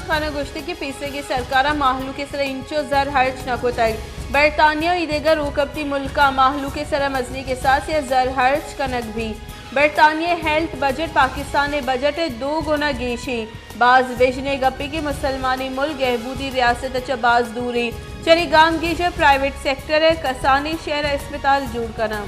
خان ءَ گوشتگ کہ پیسریگیں سرکار ءَ مہلوک ءِ سرا انچو زر ہرچ نہ کتگ۔ برطانیہ ءُ ایدگہ روکپتی ملکاں مہلوک ءِ سرا مزنیں کساسے ءَ زر ہرچ کنگ بیت۔ برطانیہ ءِ ہیلتھ بجٹ پاکستان ءِ بجٹ ءِ دو گنا گیش ایں۔ باز بژن ءِ گپے کہ مسلمانیں ملک گہبودی ریاست ءَ چہ باز دور ایں۔ چرے گامگیج ءَ پرائیویٹ سیکٹر ءِ کسانیں شہر ءَ اسپتال جوڑ کناں۔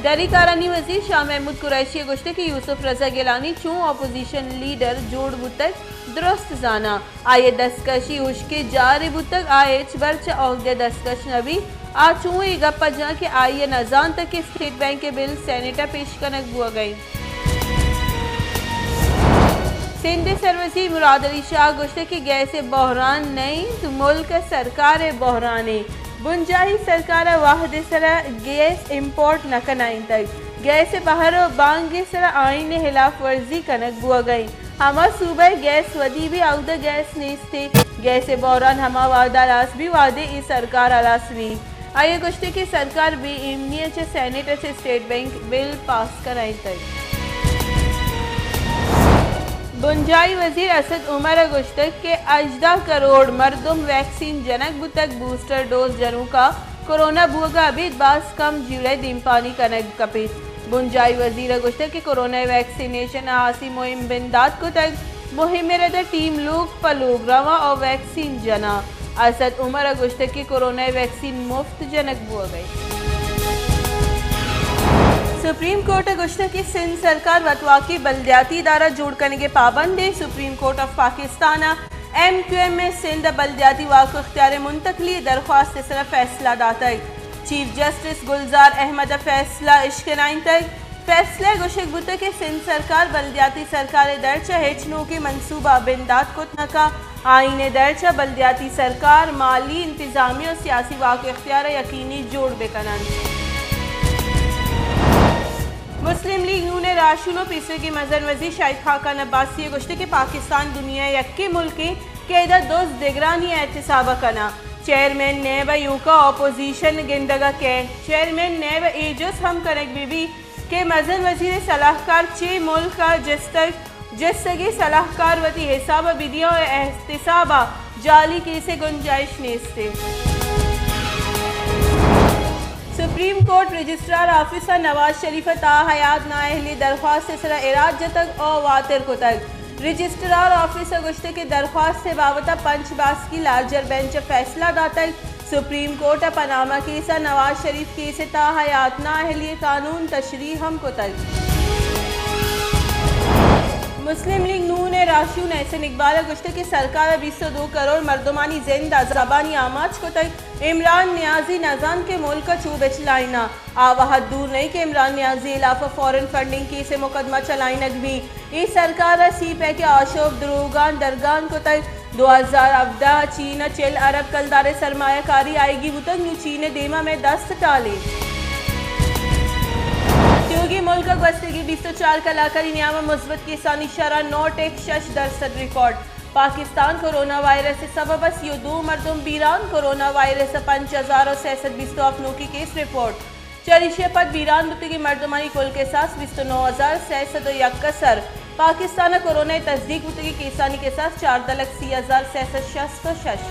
دری کارانی وزیر شاہ محمود قریشی ءَ گوشتگ کہ یوسف رضا گیلانی چوں اپوزیشن لیڈر جوڑ بوتگ، درست زاناں۔ آئی ءِ دستکشی ہشکیں جارے بوتگ، آ ہچبر چہ عہدہ ءَ دستکش نہ بیت۔ آ چوں اے گپ ءَ جنت کہ آئی ءَ نہ زانتگ کہ اسٹیٹ بینک ءِ بل سینیٹ ءَ پیش کنگ بوگ ءَ انت۔ سندھ ءِ سروزیر مراد علی شاہ ءَ گوشتگ کہ گیس ءِ بحران نہ انت، ملک ءِ سرکار ءِ بحران انت۔ بنجاہی سرکار ءَ وہد ءِ سرا گیس امپورٹ نہ کنائینتگ۔ گیس ءِ بہر ءُ بانگ ءِ سرا آئین ءِ ہلاف ورزی کنگ بوگ ءَ انت۔ ہما صوبہ ءَ گیس ودی بیت، اود ءَ گیس نیست انت۔ گیس ءِ بحران ہما وہد ءَ ہلاس بیت، وہدے اے سرکار ہلاس بیت۔ آئی ءَ گوشتگ کہ سرکار بے ایمنی ءَ چہ سینیٹ ءَ چہ اسٹیٹ بینک بل پاس کنائینتگ۔ بنجاہی وزیر اسد عمر ءَ گوشتگ کہ ہژدہ کروڑ مردم ویکسین جنگ بوتگ، بوسٹر ڈوز جنوکاں کورونا بوگ ءَ ابید باز کم جیڑہ ءِ دیمپانی کنگ کپیت۔ بنجاہی وزیر ءَ گوشتگ کہ کورونا ءِ ویکسینیشن ءِ ہاسی مہم بندات کتگ، مہم ءِ رد ءَ ٹیم لوگ پہ لوگ رواں ءُ ویکسین جناں۔ اسد عمر ءَ گوشتگ کہ کورونا ءِ ویکسین مفت جنگ بوگ ءَ انت۔ سپریم کورٹ ءَ گوشتگ کہ سندھ سرکار وتواکی بلدیاتی ادارہ جوڑ کنگ ءِ پابند انت۔ سپریم کورٹ آف پاکستان ءَ ایم کیو ایم ءِ سندھ ءِ بلدیاتی واک ءُ اختیار ءِ منتقلی ءِ درخواست ءِ سرا فیصلہ داتگ۔ چیف جسٹس گلزار احمد ءَ فیصلہ اشکنائینتگ۔ فیصلہ ءَ گوشگ بوتگ کہ سندھ سرکار بلدیاتی سرکار ءِ در چہ ہچ نوکیں منصوبہ بندات کت نہ کنت۔ آئین ءِ در چہ بلدیاتی سرکار مالی، انتظامی ءُ سیاسی واک ءُ اختیار ءَ یقینی جوڑ بہ کن انت۔ مسلم لیگ نون ءِ راہشون ءُ پیسریگیں مزن وزیر شاہد خاقان عباسی ءَ گوشتگ کہ پاکستان دنیا ءِ یکیں ملکے کہ ادا دزد دگرانی ءَ احتساب ءَ کناں۔ چیئرمین نیب ءَ ایوکا اپوزیشن گندگ ءَ کئیت؟ چیئرمین نیب ءَ اے جست ہم کنگ بہ بیت کہ مزن وزیر ءِ سلاہکار چے ملک ءَ جستگ، جستگیں سلاہکار وتی حساب ءَ بدیاں ءُ احتساب ءَ جعلی کیس ءِ گنجائش نیست انت۔ سپریم کورٹ رجسٹرار آفس ءَ نواز شریف ءِ تاحیات نااہلی ءِ درخواست ءِ سرا اراج جتگ ءُ واتر کتگ۔ رجسٹرار آفس ءَ گوشتگ کہ درخواست ءِ بابت ءَ پنچ باسکی لارجر بینچ ءَ فیصلہ داتگ۔ سپریم کورٹ ءَ پاناما کیس ءَ نواز شریف کیس ءِ تاحیات نااہلی ءِ قانون تشریح ہم کتگ۔ مسلم لیگ نون ءِ راہشون احسن اقبال ءَ گوشتگ کہ سرکار ءَ بیست ءُ دو کروڑ مردمانی زند ءَ زبانی آماچ کتگ۔ عمران نیازی نزانت کہ ملک ءَ چو بچلائیناں۔ آ وہد دور نہ انت کہ عمران نیازی ءِ ہلاف ءَ فارن فنڈنگ کیس ءِ مقدمہ چلائینگ بیت۔ اے سرکار ءَ سی پیک ءِ آشوب دروگاں درگان کتگ۔ دو ہزار ہبدہ ءَ چین ءَ چل ارب کلدار ءِ سرمایہ کاری آیگی بوتگ، نوں چین ءِ دیما مئے دست ٹال انت۔ تیوگیں ملک ءَ گوستگیں بیست ءُ چار کلاکانی نیام ءَ مثبت کیسانی شرح نو ٹک شش درسد ریکارڈ۔ پاکستان، کورونا وائرس ءِ سبب ءَ سی ءُ دو مردم بیران، کورونا وائرس ءِ پنچ ہزار ءُ سئے سد بیست ءُ ہفت نوکیں کیس رپورٹ۔ چریشی ءَ پد بیران بوتگیں مردمانی کل کساس بیست ءُ نو ہزار سئے سد ءُ یک ءَ سر۔ پاکستان ءَ کورونا ءِ تصدیق بوتگیں کیسانی کساس چاردہ لکھ سی ہزار سئے سد شست ءُ شش۔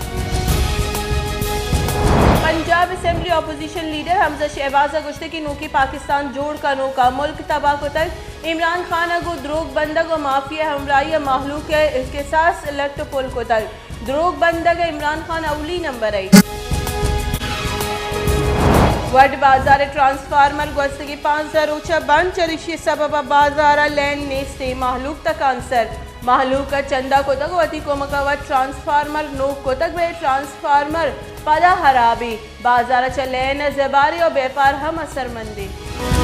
پنجاب اسمبلی اپوزیشن لیڈر حمزہ شہباز ءَ گوشتگ کہ نوکیں پاکستان جوڑ کنوکاں ملک تباہ کتگ۔ عمران خان ءَ گوں دروگ بندگ ءُ مافیا ءِ ہمراہی ءَ مہلوک ءِ کساس لٹ ءُ پل کتگ۔ دروگ بندگ ءَ عمران خان اولی نمبر ءَ۔ وڈ بازار ءِ ٹرانسفارمر گوستگیں پانزدہ روچ ءَ بند، چریشی ءِ سبب ءَ بازار ءَ لین نیست، مہلوک تکانسر۔ مہلوک ءَ چندہ کتگ ءُ وتی کمک ءَ وت ٹرانسفارمر نوک کتگ، بلے ٹرانسفارمر پدا ہراب انت۔ بازار ءَ چہ لین ءَ زباری ءُ بیپار ہم اثرمند انت۔